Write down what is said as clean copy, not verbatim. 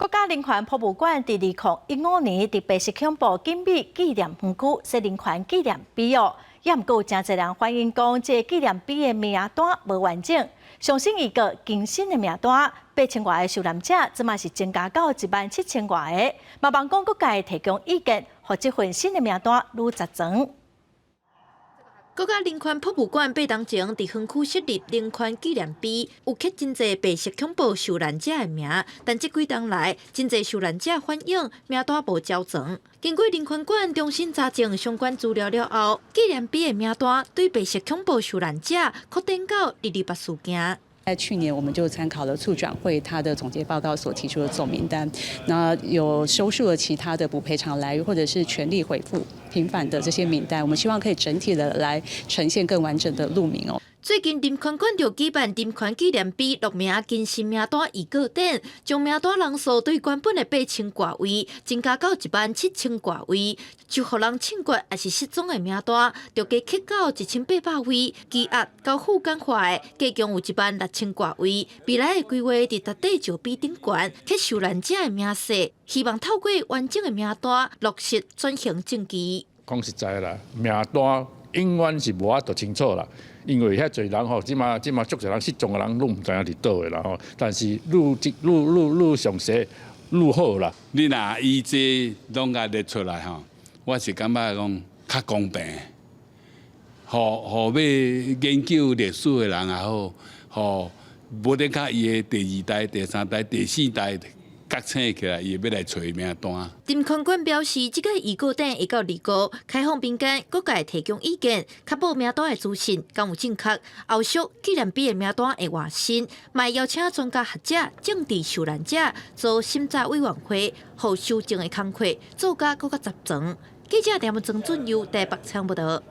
國家人權博物館佇2015年佇白色恐怖景美紀念園區設人權紀念碑哦，也毋過有誠濟人反映講，這個紀念碑的名單無完整。上新預告更新的名單，8000外個受難者，這馬是增加到1萬7千外個。嘛望講各界提供意見，予這份新的名單愈齊全。國家人權博物館8冬前佇園區設立人權紀念碑，有刻真濟白色恐怖受難者的名，但這幾冬來，真濟受難者反映名單無齊全。經過人權館重新查證相關資料了後，紀念碑的名單對白色恐怖受難者擴展到二二八事件。在去年，我們就參考了促轉會他的總結報告所提出的總名單，那有收束了其他的補賠償來源或者是權利回復平反的這些名單，我們希望可以整體的來呈現更完整的路名哦。最近人權館就舉辦人權紀念碑落名更新名單預告展，將名單人數對原本的8000外位增加到1萬7千外位，就予人槍決抑是失蹤的名單，就加刻到1800位，羈押交付感化的，加共有1萬6千外位。未來的規劃佇達地石碑頂懸，刻受難者的名冊，希望透過完整的名單落實轉型正義。講實在啦，名單永遠是無法度清楚啦。因為遐濟人吼，這馬這馬足濟人失蹤的人，攏毋知影佇佗位啦吼。但是愈愈愈愈詳細愈好啦。你若依這攏共列出來吼，我是感覺講較公平，予予欲研究歷史的人也好，予無得較伊的第二代、第三代、第四代覺醒起來，伊會欲來揣名單。人權館表示，這個預告展會到二月開放民間各界提供意見，確保名單的資訊敢有正確。後續紀念碑的名單會換新，嘛邀請專家學者、政治受難者做審查委員會，予修正的工課做甲閣較齊全。記者鄭文曾俊佑台北採訪報導。